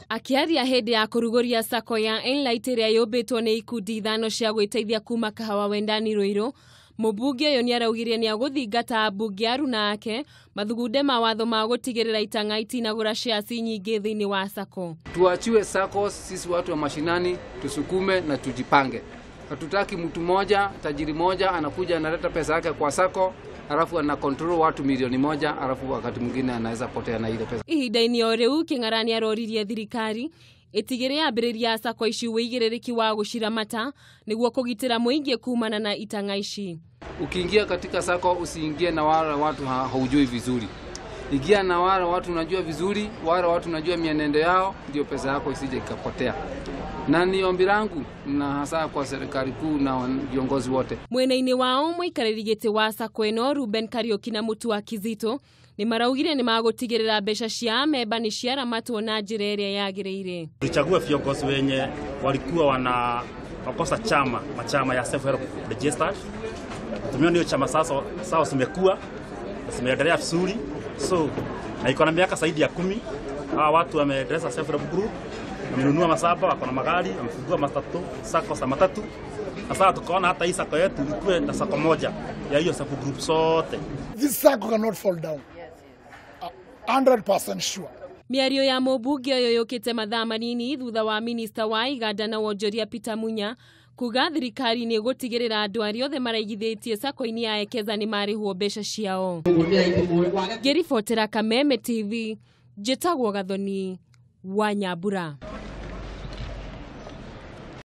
Akĩaria hĩndĩ ya kũrugũria sacco ya Enlight ĩrĩa yũmbĩtwo nĩ ikundi ithano cia gwĩteithia kuma Kahawa Wendani Ruiru, mũmbunge ũyũ nĩaraugire nĩagũthingata ambunge aruna ake mathugunde mawatho ma gũtigĩrĩra itang'a itinagũra shares nyingĩ thĩinĩ wa sacco. Tuachiwe SACCOS, sisi watu wa mashinani tusukume na tujipange. Hatutaki mtu moja tajiri moja anakuja analeta pesa yake kwa SACCO alafu ana control watu 1,000,000 alafu wakati mwingine anaweza potea na ile pesa. Ihinda-inĩ o rĩu Kĩng'ara nĩaroririe thirikari ĩtigĩre yambĩrĩria sacco ici wĩigĩrĩrĩki wa gũciramata nĩguo kũgitĩra mũingĩ kumana na itang'a ici. Ukiingia katika SACCO usiingie na wale watu haujui vizuri. Ingia na wale watu unajua vizuri, wale watu unajua mienendo yao, ndio pesa yako isije ikapotea. Na ni ombi langu na hasa kwa serikali kuu na viongozi wote. Mwena-inĩ wao mũikarĩri gĩtĩ wa sacco ĩno Ruben Kariuki na Mutua Kizito nĩ maraugire nĩ magũtigĩrĩra mbeca cia amemba nĩ ciaramatwo na njĩra ĩrĩa yagĩrĩire. Tulichagua viongozi wenye walikuwa wana wakosa chama, machama ya self help registered. Tumeona hiyo chama sasa sawa zimekuwa, zimeendelea vizuri. So na iko na miaka zaidi ya 10. Hawa watu wameendeleza self help group, wamenunua masaba, wako na magari, wamefungua matatu, sacco za matatu. Sasa tukaona hata hii sacco yetu ikuwe na sacco moja ya hiyo self group zote. This sacco cannot fall down. 100% sure. Mĩario ya mũmbunge ũyũ yũkĩte mathaa manini thutha wa minista wa iganda na wonjoria Peter Munya kuga thirikari nĩ ĩgũtigĩrĩra andũ arĩa othe maraigithĩtie sacco-inĩ ya Ekeza nĩ marĩhwo mbeca ciao. Ngĩribotera Kameme TV, njĩtagwo Gathoni wa Nyambura.